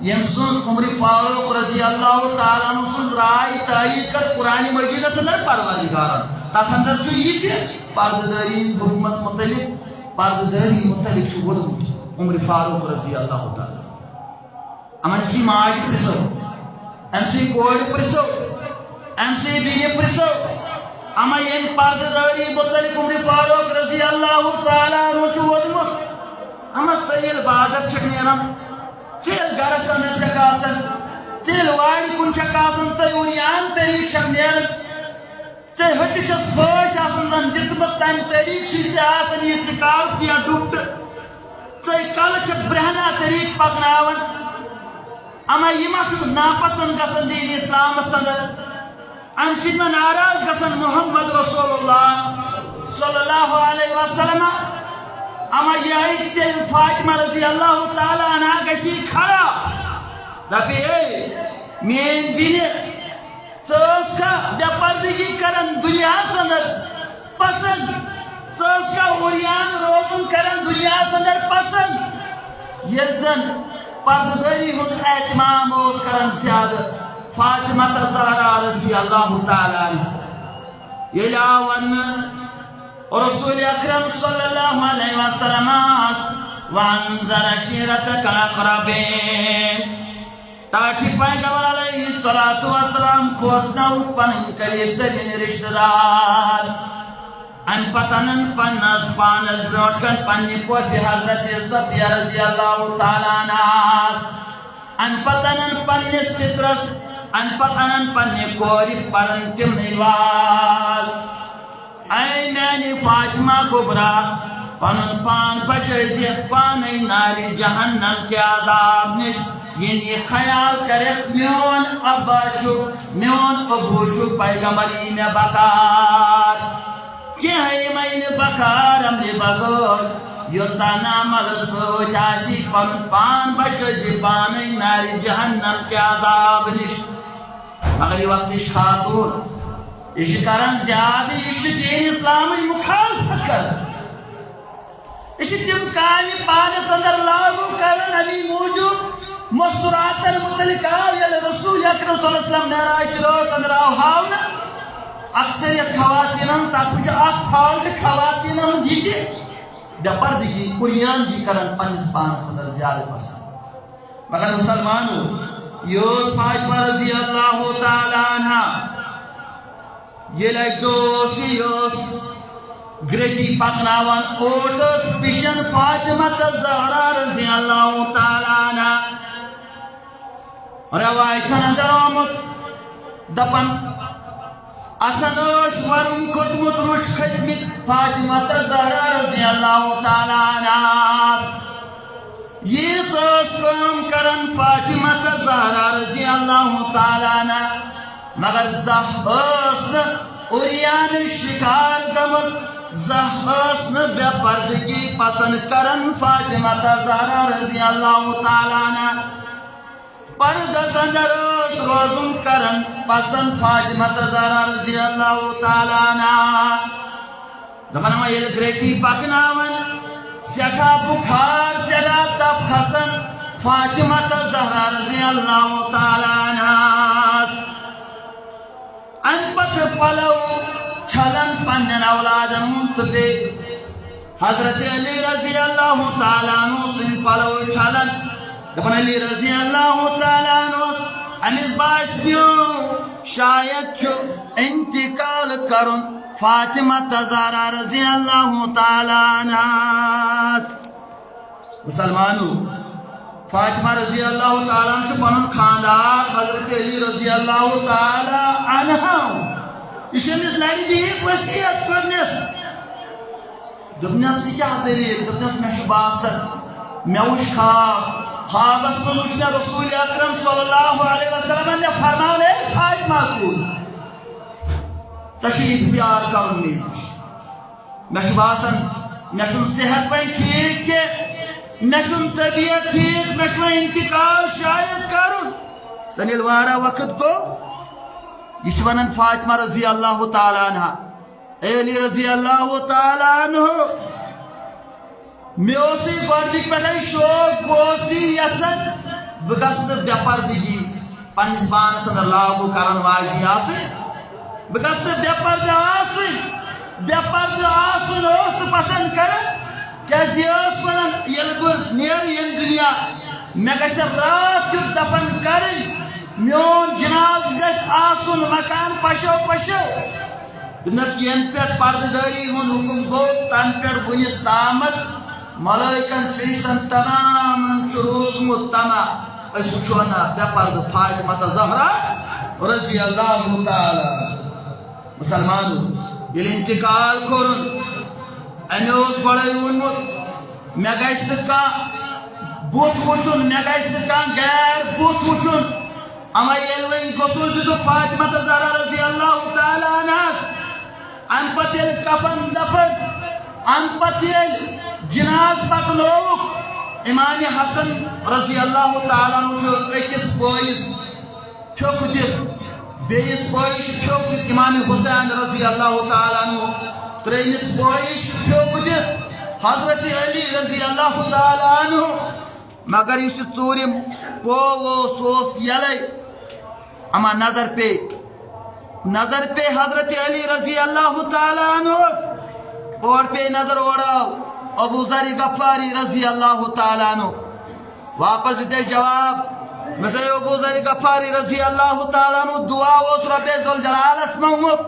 ییٚمہِ سٕنٛز عمر فاروق رضی اللہ تعالیٰ عنہ سٕنٛز راے تایید کٔر قرآن مجیدس اندر پروردگارن۔ تتھ اندر چھُ یہِ تہِ پردٕ دٲری ہٕنٛدِ حُکمس متعلق، پردٕ دٲری متعلق چھُ ووٚنمُت عمر فاروق رضی اللہ تعالیٰ۔ یِمن سٕے ماجہِ پرٛژھو، أمۍ سٕے کورِ پرٛژھو، أمۍ سٕے بیٚنہِ پرٛژھو۔ اما ییٚمۍ پردٕ دٲری متعلق عمر فاروق رضی اللہ تعالیٰ عنہ چھُ ووٚنمُت، اما ژٕ ییٚلہِ بازر چھکھ نیران، ژٕ ییٚلہِ گرس اندر چھکھ آسان، ژٕ ییٚلہِ وارِ کُن چھکھ آسان، ژٕ عریان طریٖقہٕ چھکھ نیران، ژےٚ ۂٹِس چھس پھٲسۍ آسان زن دِژمٕژ، تمہِ طریٖقہٕ چھُے ژےٚ آسان یہِ سکارف یا ڈُپٹہٕ۔ ژے کلہٕ چھکھ برہنہ طریٖقہٕ پکناوان۔ اما یہِ ما چھُ ناپسند گژھان دین اسلامس اندر؟ امہِ سۭتۍ ما ناراض گژھان محمد رسول اللہ صلی اللہ علیہ وسلم؟ اما یہِ ہے ژےٚ فاطمہ رضی اللہ تعالیٰ عنہا گژھی خراب، دپہِ، اے میٲنۍ بیٚنہِ، ژٕ ٲسکھا بے پردگی کران دنیاہس اندر پسند؟ ژٕ ٲسکھا عریان روزُن کران دنیاہس اندر پسند؟ ییٚلہِ زن پردٕ دٲری ہُنٛد اہتمام اوس کران زیادٕ فاطمہ تہٕ زہرا رضی اللہ تعالیٰ عنہ۔ ییٚلہِ آو وننہٕ رسول اکرم صلی اللہ علیہ وسلمس، وانذر عشیرتک الاقربین، ٹاٹھۍ پیغمبر علیہ الصلوۃ والسلام کھوژنٲوُکھ پنٕنۍ قریب ترین رشتہٕ دار۔ امہِ پتہٕ انن پننس پانس برونٛٹھ کن پننہِ پوپھِ حضرت صفیہ رضی اللہ تعالیٰ عنہاس۔ امہِ پتہٕ انن پننِس پِترس، امہِ پتہٕ انن پننہِ کورِ، پرن تِمنٕے واز۔ اے میانہِ فاطمہ کبریٰ، پنُن پان بچٲوزِ پانے نارِ جہنم کہِ عذاب نِش۔ ییٚلہِ یہِ خیال کرکھ، میون ابا چھُ، میون ابو چھُ، پیغمبر یی مےٚ بکار۔ کینٛہہ یی مےٚ نہٕ بکار امہِ بغٲر، یوٚتام نہٕ عمل سۭتۍ آسہِ۔ پنُن پان بچٲوزِ پانے نارِ جہنم کہِ عذاب نِش۔ مگر یہِ وقتٕچ خاتوٗن، یہِ چھِ کران زیادٕ، یہِ چھِ دین اسلامٕچ مخالفت کران۔ یہِ چھِ تِم کامہِ پانس اندر لاگو کران۔ امی موٗجوٗب مستوراتن متعلق آو ییٚلہِ رسول اکرم صلی اللہ علیہ وسلم معراج چہِ رٲژ اندر آو ہاونہٕ، اکثریت خواتینن، تتھ منٛز چھُ اکھ فالٹ خواتینن ہُنٛد یہِ تہِ، بے پردگی، عریانگی کران پننِس پانس اندر زیادٕ پسند۔ مگر مسلمانو، یہِ ٲس فاطمہ رضی اللہ تعالیٰ عنہا، ییٚلہِ اکہِ دۄہ اوس یہِ، یہِ ٲس گرٛٹی پکناوان، اوٹ ٲس پِشان فاطمہ تہٕ زہرا رضی اللہ تعالیٰ عنہا۔ روایتن اندر آمُت، دپان، اتھن ٲسۍ ورُم کھوٚتمُت، روٚٹھۍ کھٔتۍ مٕتۍ فاطمہ تہٕ زہرا رضی اللہ تعالیٰ عنہا۔ ییٖژ ٲس کٲم کران فاطمہ تہٕ زہرا رضی اللہ تعالیٰ عنہا، مگر زانٛہہ ٲس نہٕ عریانٕچ شکار گٔمٕژ، زانٛہہ ٲس نہٕ بے پردگی پسند کران فاطمہ تہٕ زہرا رضی اللہ تعالیٰ عنہا۔ پردس اندر ٲس روزُن کران پسند فاطمہ تہٕ زہرا رضی اللہ تعالیٰ عنہا۔ دپان، وۄنۍ ییٚلہِ گرٛٹی پکناوان، سٮ۪ٹھاہ بُخار، سٮ۪ٹھاہ تپ کھسان فاطمہ تہٕ زہرا رضی اللہ تعالیٰ عنہاس۔ امہِ پتہٕ پلو چھلان پننٮ۪ن اولادن ہُنٛد تہٕ بیٚیہِ حضرت علی رضی اللہ تعالیٰ عنہ سٕنٛدۍ پلو چھلان۔ دپان علی رضی اللہ تعالیٰ عنہ اوس، أمِس باسیو شاید چھُ انتقال کرُن فاطمہ زہرا رضی اللہ تعالیٰ عنہس۔ مسلمانو، فاطمہ رضی اللہ تعالیٰ عنہ چھُ پنُن خاندار حضرت علی رضی اللہ تعالیٰ عنہ۔ یہِ چھُ أمِس لرِ بِہِتھ وصیت کٔرمٕژ۔ دوٚپنَس، "یہِ کیٛاہ دٔلیٖل؟" دوٚپنَس، "مےٚ چھُ باسان، مےٚ وُچھ خواب۔ خوابَس منٛز وُچھ مےٚ رسول اکرم صلی اللہ علیہ وسلم، مےٚ فرماوُن، اے فاطمہ کوٗر، ژےٚ چھُے اختیار کَرُن مےٚ نِش۔ مےٚ چھُ باسان، مےٚ چھُنہٕ صحت وۄنۍ ٹھیٖک کینٛہہ، مےٚ چھُنہٕ طبیعت ٹھیٖک، مےٚ چھُ وۄنۍ انتقال شاید کَرُن۔" زَن ییٚلہِ واریاہ وقت گوٚو، یہِ چھِ وَنان فاطمہ رضی اللہ تعالیٰ عنہا، اے علی رضی اللہ تعالیٰ عنہ، مےٚ اوسُے گۄڈٕنِکۍ پٮ۪ٹھَے شوق، بہٕ اوسُے یَژھان بہٕ گژھٕ نہٕ بے پردگی پنٛنِس پانَس اندر لاگوٗ کرَن واجِنۍ آسٕنۍ، بہٕ گژھٕ نہٕ بے پردٕ آسٕنۍ۔ بے پردٕ آسُن اوس نہٕ پسنٛد کران، کیٛازِ یہِ ٲس وَنان، ییٚلہِ بہٕ نیرٕ ییٚمہِ دُنیا، مےٚ گژھِ راتھ کیُتھ دفن کرٕنۍ، میون جنازٕ گژھِ آسُن مکان پشو پشو۔ دوٚپنَکھ، ینہٕ پٮ۪ٹھ پردٕ دٲری ہُنٛد حُکم گوٚو، تنہٕ پٮ۪ٹھ وُنِس تامَتھ ملٲیکن فرشتن تمامن چھُ روٗزمُت طمع، أسۍ وٕچھو نا بے پردٕ فاطمہ زہرا رضی اللہ تعالیٰ عنہا۔ مسلمانو، ییٚلہِ انتقال کوٚرُن، أمۍ اوس گۄڈَے ووٚنمُت، مےٚ گژھِ نہٕ کانٛہہ بُتھ وٕچھُن، مےٚ گژھِ نہٕ کانٛہہ غیر بُتھ وٕچھُن۔ اما ییٚلہِ وۄنۍ غسل دِتُکھ فاطمہ تہٕ زہرا رضی اللہ تعالیٰ عنہَس، اَمہِ پتہٕ ییٚلہِ کفن دفن، اَمہِ پتہٕ ییٚلہِ جناز پکنووُکھ، امام حسن رضی اللہ تعالیٰ عنہ چھُ أکِس بٲیِس پھیوٚک دِتھ، بیٚیِس بٲیِس چھُ پھیوٚک دِتھ امام حسین رضی اللہ تعالیٰ عنہ، ترٛیٚیِمِس بٲیِس چھُ پھیوٚک دِتھ حضرت علی رضی اللہ تعالیٰ عنہ۔ مگر یُس یہِ ژوٗرِم پوو اوس، سُہ اوس یَلَے۔ اما نظر پیٚیہِ، نظر پیٚیہِ حضرت علی رضی اللہ تعالیٰ عنہ، اورٕ پیٚیہِ نظر، اورٕ آو ابو ذر غفاری رضی اللہ تعالیٰ عنہ۔ واپس دیُت اَسہِ جواب، مےٚ سا ابو ذر غفاری رضی اللہ تعالیٰ عنہ دعا اوس رۄبِ ذوالجلالس منٛگمُت۔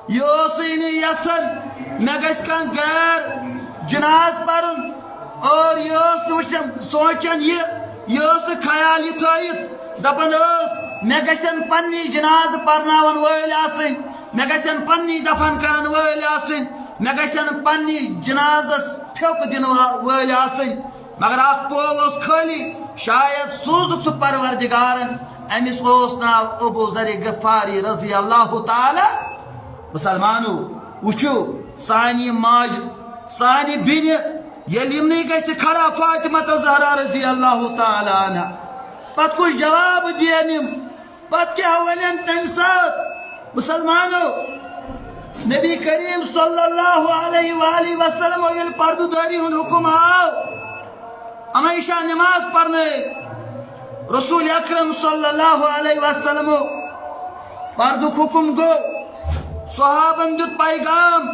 یہِ اوسُے نہٕ یژھان مےٚ گژھِ کانٛہہ غیر جناز پرُن، اور یہِ اوس نہٕ وٕچھان، سونٛچان یہِ، یہِ اوس نہٕ خیال یہِ تھٲیِتھ، دپان ٲس، مےٚ گژھن پننی جنازٕ پرناون وٲلۍ آسٕنۍ، مےٚ گژھن پننی دفن کرن وٲلۍ آسٕنۍ، مےٚ گژھن پننی جنازس پھیوٚک دِنہٕ وا-، وٲلۍ آسٕنۍ۔ مگر اکھ پوو اوس خٲلی، شاید سوٗزُکھ سُہ پروردگارن، أمِس اوس ناو ابو ذر غفاری رضی اللہ تعالیٰ۔ مسلمانو، وٕچھِو، سانہِ ماجہِ، سانہِ بیٚنہِ، ییٚلہِ یِمنٕے گژھِ کھڑا فاطمہ تہٕ زہرا رضی اللہ تعالیٰ عنہا، پتہٕ کُس جواب دِین یِم؟ پتہٕ کیٛاہ ونن تمہِ ساتہٕ؟ مسلمانو، نبی کریم صلی اللہ علیہ وآلہ وسلم ییٚلہِ پردٕ دٲری ہُنٛد حُکم آو، اما عشاء نماز پرنٲے رسول اکرم صلی اللہ علیہ وسلم، پردُک حُکم گوٚو، صحابن دیُت پیغام،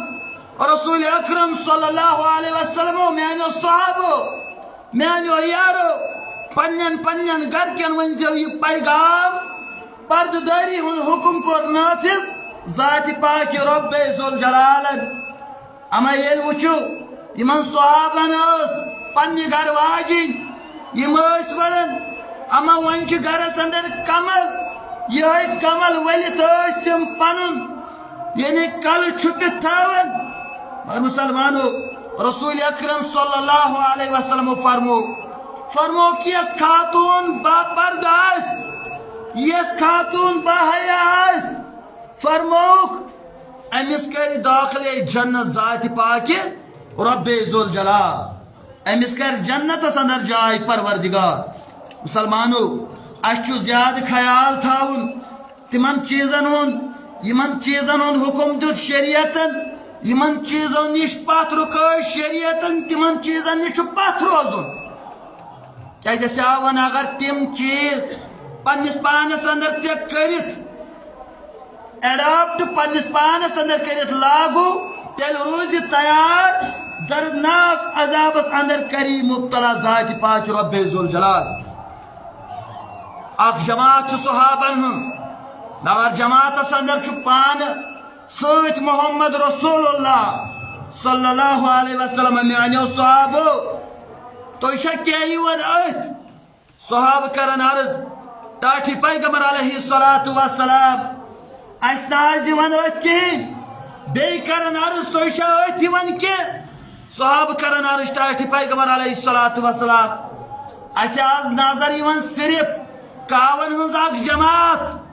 رسول اکرم صلی اللہ علیہ وسلم، میانیو صحابو، میانیو یارو، پننٮ۪ن پننٮ۪ن گرکٮ۪ن ؤنۍزیو یہِ پیغام، پردٕ دٲری ہُنٛد حُکم کوٚر نافذ ذاتِ پاکہِ رۄبِ ذوالجلالن۔ اما ییٚلہِ وٕچھِو، یِمن صحابن ٲس پننہِ گرٕ واجِنۍ، یِم ٲسۍ ونان، اما وۄنۍ چھِ گرس اندر کمل، یِہوٚے کمل ؤلِتھ ٲسۍ تِم پنُن یعنی کلہٕ چھُپِتھ تھاوان۔ مگر مسلمانو، رسول اکرم صلی اللہ علیہ وسلم فرمو، فرمو کہ یس خاتون با پردہ آسہِ، یس خاتون با حیا آسہِ، فرمووُکھ، أمِس کرِ داخلے جنت ذاتِ پاکہِ رۄبِ ذوالجلال۔ أمِس کرِ جنتس اندر جاے پروردگار۔ مسلمانو، اسہِ چھُ زیادٕ خیال تھاوُن تِمن چیٖزن ہُنٛد، یِمن چیٖزن ہُنٛد حُکم دیُت شریعتن، یِمن چیٖزو نِش پتھ رُکٲے شریعتن، تِمن چیٖزن نِش چھُ پتھ روزُن۔ کیازِ أسۍ ہاوان اگر تِم چیٖز پننِس پانس اندر ژےٚ کٔرِتھ، اڈاپٹ پننِس پانس اندر کٔرِتھ لاگو، تیٚلہِ روزِ تیار دردناک عذابس اندر کری مبتلا ذاتِ پاکہِ رۄبِ ذوالجلال۔ اکھ جماعت چھُ صحابن ہٕنٛز، مگر جماعتس اندر چھُ پانہٕ سۭتۍ محمد رسول اللہ صلی اللہ علیہ وسلم۔ میانیو صحابو، تُہۍ چھا کیٛاہ یِوان أتھۍ؟ صحابہٕ کرن عرض، ٹاٹھی پیغمبر علیہ الصلوۃ والسلام، اسہِ نہ آسہِ دِوان أتھۍ کِہیٖنۍ۔ بیٚیہِ کرن عرض، تُہۍ چھا أتھۍ یِوان کینٛہہ؟ صحابہٕ کرن عرض، ٹاٹھی پیغمبر علیہ الصلوۃ والسلام، اسہِ آز نظر یِوان صرف کاون ہٕنٛز اکھ جماعت۔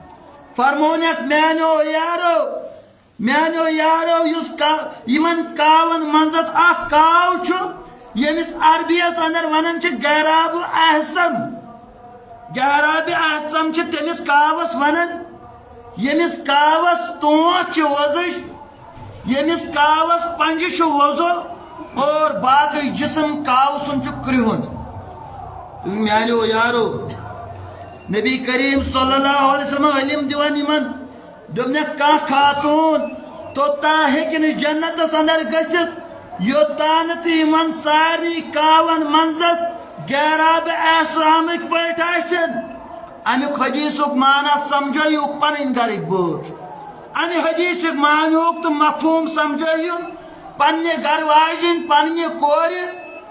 فرمونکھ، میانیو یارو، میانیو یارو، یُس کا-، یِمن کاون منٛزس اکھ کاو چھُ، ییٚمِس عربی یس اندر ونان چھِ گہراب احسم۔ گہراب احسم چھِ تٔمِس کاوس ونان، ییٚمِس کاوس تونٛت چھِ وۄزٕج، ییٚمِس کاوس پنجہِ چھُ وۄزُل اور باقٕے جسم کاو سُنٛد چھُ کرٛہُن۔ میانیو یارو، نبی کریم صلی اللہ علیہ وسلم علم دِوان یِمن۔ دوٚپنَکھ، کانٛہہ خاتوٗن توٚتام ہیٚکہِ نہٕ جنتس اندر گٔژھِتھ، یوٚتام نہٕ تہٕ یِمن سارنٕے کاون منٛزس گہراب احسامٕکۍ پٲٹھۍ آسن۔ اَمیُک حدیثُک معنی سمجھٲیِو پنٕنۍ گرٕکۍ بٲژ۔ اَمہِ حدیثُک معنیُک تہٕ مفہوم سمجھٲیِو پننہِ گرٕ واجِنۍ، پننہِ کورِ،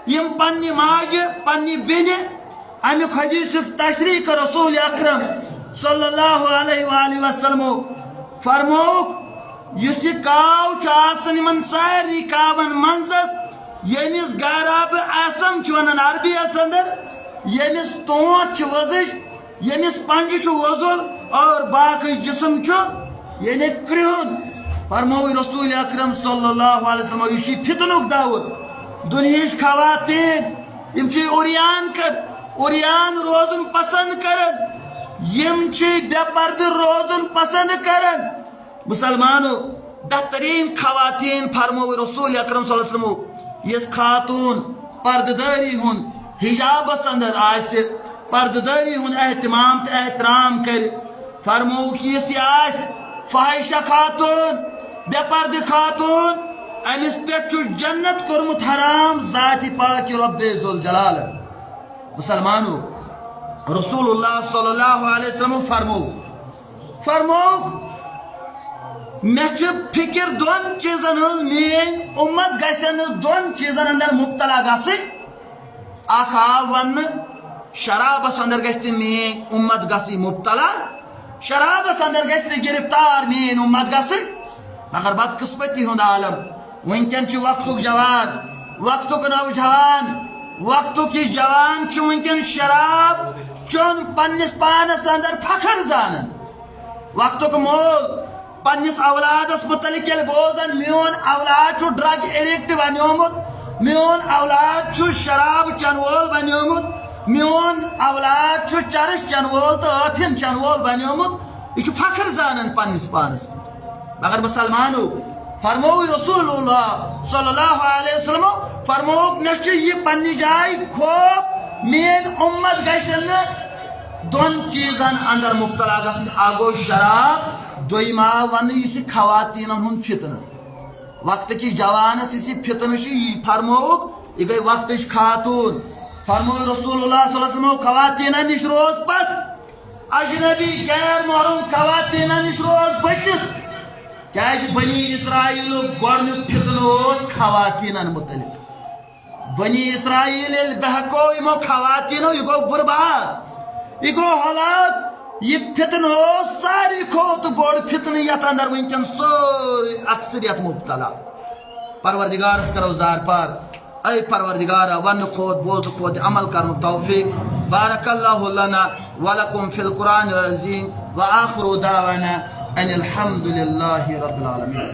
یِم پننہِ ماجہِ، پننہِ بیٚنہِ، اَمیُک حدیثُک تشریح کٔر رسول اکرم صلی اللہ علیہ وآلہ وسلمو۔ فرمووُکھ، یُس یہِ کاو چھُ آسان یِمن سارنٕے کاون منٛزس، ییٚمِس گہراب احسم چھِ ونان عربی یس اندر، ییٚمِس تونٛت چھِ وۄزٕج، ییٚمِس پنجہِ چھُ وۄزُل اور باقٕے جسم چھُ یعنی کرٛہُن۔ فرمووُے رسول اکرم صلی اللہ علیہ وسلم، یہِ چھُ فتنُک دور۔ دُنہِچ خواتین، یِم چھِ عریان کر-، عریان روزُن پسند کران، یِم چھِ بے پردٕ روزُن پسند کران۔ مسلمانو، بہترین خواتین فرمووُے رسول اکرم صلی اللہ علیہ وسلمو، یُس خاتون پردٕ دٲری ہُنٛد حجابس اندر آسہِ، پردٕ دٲری ہُنٛد اہتمام تہٕ احترام کرِ۔ فرمووُکھ، یُس یہِ آسہِ فاحشہ خاتون، بے پردٕ خاتون، أمِس پٮ۪ٹھ چھُ جنت کوٚرمُت حرام ذاتِ پاکِ رب ذوالجلالن۔ مسلمانو، رسول اللہ صلی اللہ علیہ وسلم فرموو، فرمووُکھ، مےٚ چھِ فکر دۄن چیٖزن ہٕنٛز، میٲنۍ اُمت گژھن نہٕ دۄن چیٖزن اندر مبتلا گژھٕنۍ۔ اکھ آو وننہٕ، شرابس اندر گژھِ نہٕ میٲنۍ اُمت گژھٕنۍ مبتلا، شرابس اندر گژھِ نہٕ گرفتار میٲنۍ اُمت گژھٕنۍ۔ مگر بدقسمتی ہُنٛد عالم، وٕنکٮ۪ن چھُ وقتُک جوان، وقتُک نوجوان، وقتُک یہِ جوان چھُ وٕنکٮ۪ن شراب چیوٚن پننِس پانس اندر فخر زانان۔ وقتُک مول پننِس اولادس متعلق ییٚلہِ بوزان، میون اولاد چھُ ڈرگ ایڈکٹ بنیومُت، میون اولاد چھُ شراب چٮ۪ن وول بنیومُت، میون اولاد چھُ چرس چٮ۪ن وول تہٕ ٲفین چٮ۪ن وول بنیومُت، یہِ چھُ فخر زانان پننِس پانس۔ مگر مسلمانو، فرمووُے رسول اللہ صلی اللہ علیہ وسلمو، فرمووُکھ، مےٚ چھُ یہِ پننہِ جایہِ خوف، میٲنۍ اُمت گژھن نہٕ دۄن چیٖزن اندر مبتلا گژھٕنۍ۔ اکھ گوٚو شراب، دوٚیِم آو وننہٕ یُس یہِ خواتیٖنن ہُنٛد فتنہٕ۔ وقتہٕ کِس جوانس یُس یہِ فتنہٕ چھُ، یہِ فرمووُکھ، یہِ گٔے وقتٕچ خاتوٗن۔ فرموو رسول اللہ صلی اللہ علیہ وسلمو، خواتیٖنن نِش روز پتھ، اجنبی غیر محرم خواتینن نِش روز بٔچِتھ، کیازِ بنی اسرائیلُک گۄڈنیُک فتنہٕ اوس خواتینن متعلق۔ بنی اسرائیل ییٚلہِ بہکو یِمو خواتینو، یہِ گوٚو برباد، یہِ گوٚو ہلاک۔ یہِ فتنہٕ اوس ساروی کھۄتہٕ بوٚڑ فتنہٕ، یتھ اندر وٕنکٮ۪ن سٲرٕے اکثریت مبتلا۔ پروردگارس کرو زارپار۔ اے پروردگارا، وننہٕ کھۄتہٕ، بوزنہٕ کھۄتہٕ عمل کرنُک توفیق۔ بارک اللہ لنا ولکم فی القرآن العظیم، وآخر دعوانا ان الحمد للہ رب العالمین۔